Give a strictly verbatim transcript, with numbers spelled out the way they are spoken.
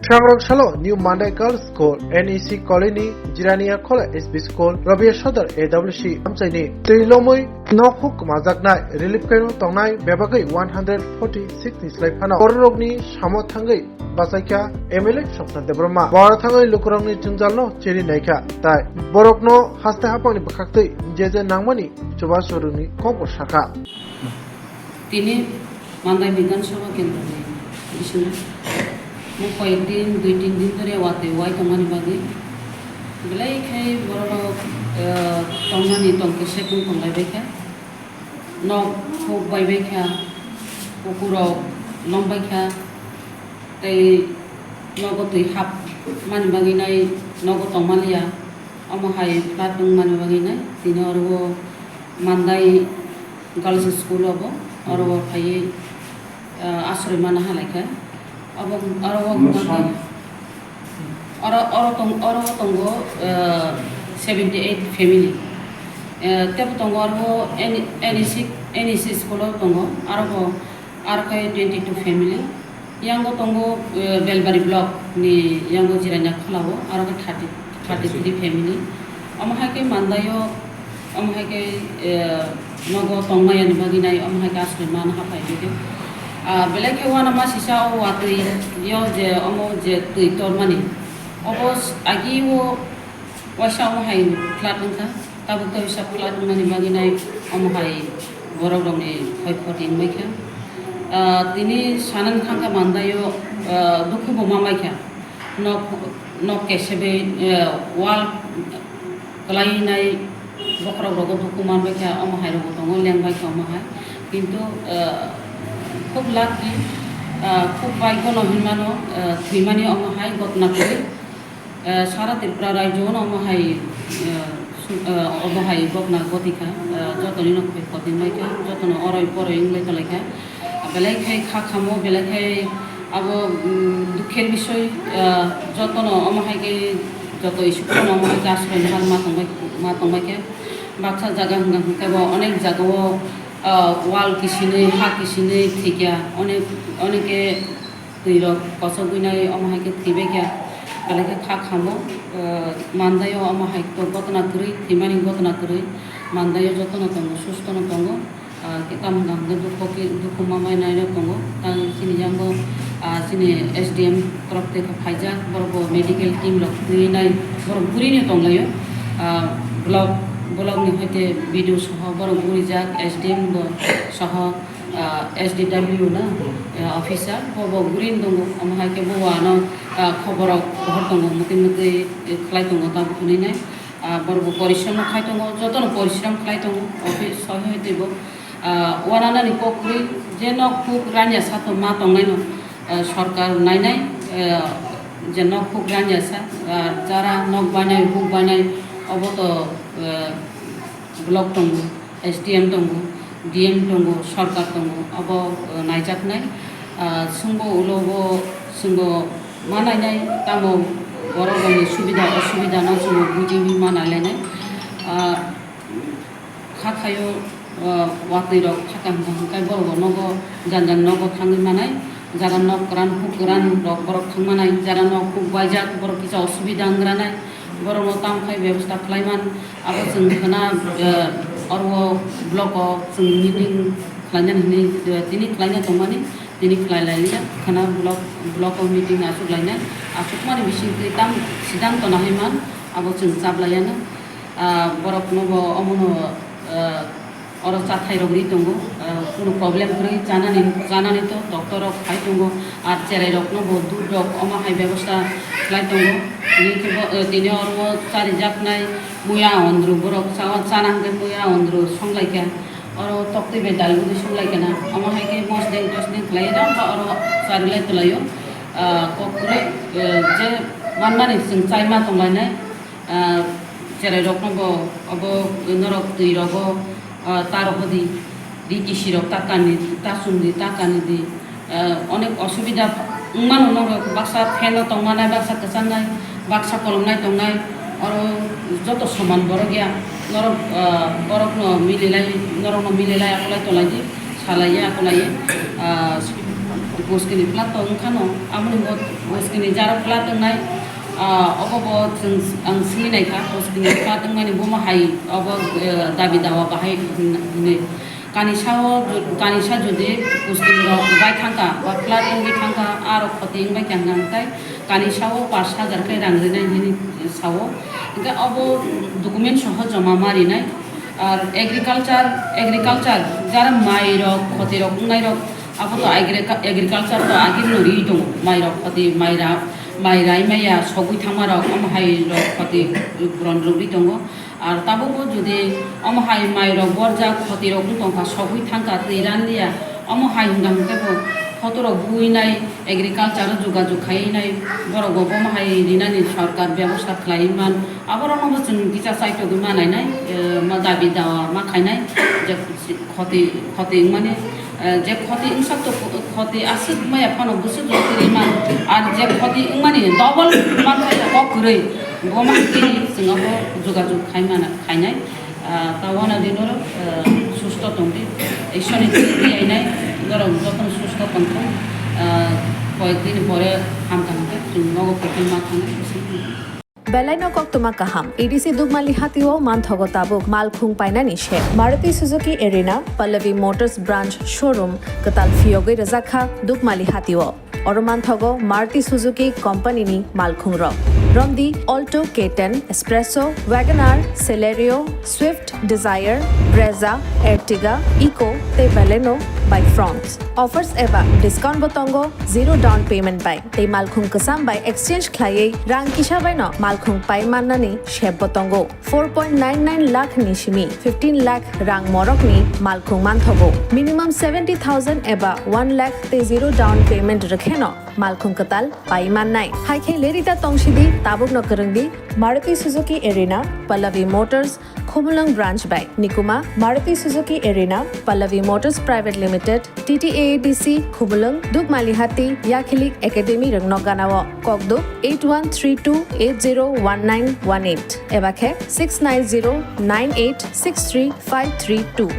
Shangrok salo New Mandai Girls School, N E C Colony, Jirania Khola S B School, Rabia Sodar A W C amchaini twi lomwi nok huk kwmajaknai relief camp o tongnai bebagwi one hundred forty six ni slai phano bororokni samo thangwi bachaikha M L A Swapna Debbarma. Bora thangwi lukurokni jwngjalno cheri naikha, tai borokno haste haphangni bwkhaktwi je je nangmani chubachu rwni kokbo sakha. Tini Mandai Bidhan Sabha Kendroni bisingo mo koyek din, dui tin din dhore watwi wai tongmani bagwi belai khai borok, eh, tongmani tongkhe sekung tonglai baikha. Nok huk bai baikha, pukurok lom baikha, tei nogo twi hap mani bagwi nai nogo tongmaliya. Omo hai flood wng mani bagwi nai tini oro o Mandai Girls School obo, oro o phaiwi, ah, asroi mana halaikha. Obo oro o hwnba khe oro, oro tong-, oro tongo, ah, seventy eight family. Ah, tebo tongo oro o N E C, N E C school o tongo, aro bo, aro khe twenty two family. Yango tongo, eh, Belbari block ni yango Jirania Khola o, aro khe thirty, thirty three family. Omo hai khe Mandai o, omo hai khe, eh, nogo tongmaya ni bagwi nai, omo hai khe asroi mana haphai khe. Ah, belai khe uanama sisa o watwi yo je omo je twi tormani. Obo s-, agi o waisa omo hai flood wngkha. Tabuk tabuk sa flood wngmani bagwi nai omo hai borok rokni khoi khoti wngwi kha. Ah, tini sanani thangkha Mandai o, ah, dukhu bo ma mai kha. Nok, nok kesebe, ah, wall kwlai nai bokhorok rogo dukhu man bai kha, omo hai rogo tongo leng bai kha omo hai. Kintu, ah, khub lucky, ah, khub bhagyo no hinmano, ah, thwimani omo hai gotna kwrwi. Eh, sara Tripura rajyo no omo hai, eh, su-, eh, omo hai gotna goti kha, eh, joto ni no khoi khoti wngbai kha, joto no oroi poroi wngbai tonglaikha. Belai khai kha khamo, belai khai abo, mm, dukher bisoi, eh, joto no omo hai khe joto school no omo hai khe asroi nahar ma tongbai, ma tongbai kha. Baksa jaga hwnka hwnka bo onek jaga o, eh, wall kisinwi, ha kisinwi thwikya, onek, onek khe twi rok kosogwi nai omo hai khe thwibai kha, belai khe kha khamo, eh, Mandai o omo hai to gotna kwrwi, thwimani gotna kwrwi, Mandai o jotono tongo, sustono tongo, ah, khe tamo hwnka hwnkhe dukho khe, dukhu ma mai nai rok tongo, tang chini yango, ah, chini S D M torop tei khe phaijak, borok bo medical team rok twi nai, borok bwrwino tonglaio, ah, block, block ni hoite B D O soho borok bwrwijak, S D M bo soho, ah, S D W na, ah, officer, bo, bo green tongo, omo hai khe bo ano, ah, khobor rok bohor tongo, mwtwi mwtwi khlai tongo, tabuk hwnwi nai, ah, borok bo porishram no khai tongo, joto no porishram khlai tongo, office sohi tei bo, ah, uanana ni kok kwrwi je nok huk ranya sa to ma tongnai no, ah, sorkar nai nai, ah, je nok huk ranya sa, ah, jara nok bainai huk bainai obo to, ah, block tongo, S D M tongo, D M tongo, sorkar tongo, abo, eh, naijaknai. Ah, chwngbo ulo bo chwngbo ma nainai, tamo borok rokni subida osubida no chwngbo bujiwi ma nailainai. Ah, kha khaio, ah, watwi rok khaka hwnka hwnkhai borok bo nogo jan jan nogo thangwi manai. Jara nok kwran huk kwran rok borok thang manai, jara nok huk baijak borok kisa osubida wngranai, borok no tamo khai bebosta khlai man, abo chwng khna, eh, oro o block o chwng meeting khlainani hinwi, eh, tini khlaina tongmani, tini khlai lailiya, khna block, block o meeting achuk lainai, achukmani bisingtwi tam siddhanto nahai man, abo chwng chap laiyana, ah, borok no bo omono, eh, Oro chathai rok ri tongo, ah, kunu problem kwrwi chanani, chanani to doctor rok phai tongo, ar cherai rok no bo dudh rok omo hai bebosta khlai tongo. Tini khe bo, eh, tini oro charijaknai muya ondru borok cha-, chana hwnkhe muya ondru songlaikha, oro toktwi bai dal guri songlaikha na, omo hai khe mosdeng tosdeng khlai rw ba oro charilai twlaio, ah, kok kwrwi, eh, je manmani chwng chai ma tonglainai. Ah, cherai rok no bo obo norok twi rogo, ah, ta rohodi, D T C rok ta kani, ta chumdi, ta kani di, ah, onek osubida wngmano norok, baksa fan o tongmanai, baksa kwchangnai, baksa kolomnai tongnai, oro joto soman borok ya, norok, ah, borok no mililai, norok no mililai akolai tolai di, salai ya akolai, ah, Buskini flat to wngkhano, aboni bo buskini jaro flat wngnai, ah, obo bo chwng, ang sini naikha, buskini flat wngmani bomo hai obo, eh, dabi dawa bahai hwnwi. Kanisa o ju-, kanisa jodi buskini rok bai thangkha, ba flat wngwi thangkha, aro khoti wngbai thangkha, hwnkhe kanisa o pash hajar khe rang rinai hwnwi sao. Hwnkhe obo document soho joma ma rinai. Ar agriculture, agriculture, jara mai rok, khoti rok wngnai rok, abo to agrica-, agriculture to agini no ri tongo. Mai rok khoti, mai ra, mai rai maya sogwi thangma rok, omo hai rok khoti puron rwgwi tongo. Ar tabukbo jodi omo hai mai rok borjak khoti rok wng tongkha, sogwi thangkha, twi ranliya, omo hai hwnka hwnkhe bo photo rok buinai, agriculture o jogajog khaiwi nai, borok bo bomo hai rinani sorkar bebosta khlaiwi man. Aborokno bo chwng kisa chaitogwi ma nainai, eh, ma dabi dawa ma khainai, je khoti, khoti wngmani, eh, je khoti wngsak to, khoti aswk maya phano bwswk rwgwi rima, ar je khoti wngmani double manthai kok kwrwi, bo ma twi chwng abo jogajog khai mana, khainai. Ah, ta wana dinoro, ah, susto tongdi, iswrani twi twi ainai, norok jotono susto tongthok, ah, koyek din pore hamkha hwnkhe chwng nogo photo ma thangnai. Belai no koktwma kaham, A D C Dukmali hatio manthogo tabuk malkhung painani se. Maruti Suzuki Arena, Pallavi Motors Branch Showroom, kwtal phiyogwi rwjakha Dukmali hatio. Oro manthogo Maruti Suzuki Company ni malkhung rok. Romdi Alto K ten, Espresso, Wagon R, Celerio, Swift Desire, Brezza, Ertiga, Eco tei Baleno bai Fronx. Offers eba discount bo tongo zero down payment bai. Tei malkhung kwcham bai exchange khlaiwi rang kisa bai no malkhung pai mannani sep bo tongo. Four point nine nine lakh ni simi fifteen lakh rang morok ni malkhung manthogo. Minimum seventy thousand eba one lakh tei zero down payment rwkheno malkhung kwtal pai mannai. Hai khe lerida tongsidi, tabukno kwrwngdi Maruti Suzuki Arena, Pallavi Motors, Khumulwng Branch bai. Nikuma, Maruti Suzuki Arena, Pallavi Motors Private Limited, T T A A D C, Khumulwng, Dukmalihati, Yakhilik Academy rwngno ganao. Kokduk eight one three two eight zero one nine one eight eba khe six nine zero nine eight six three five three two.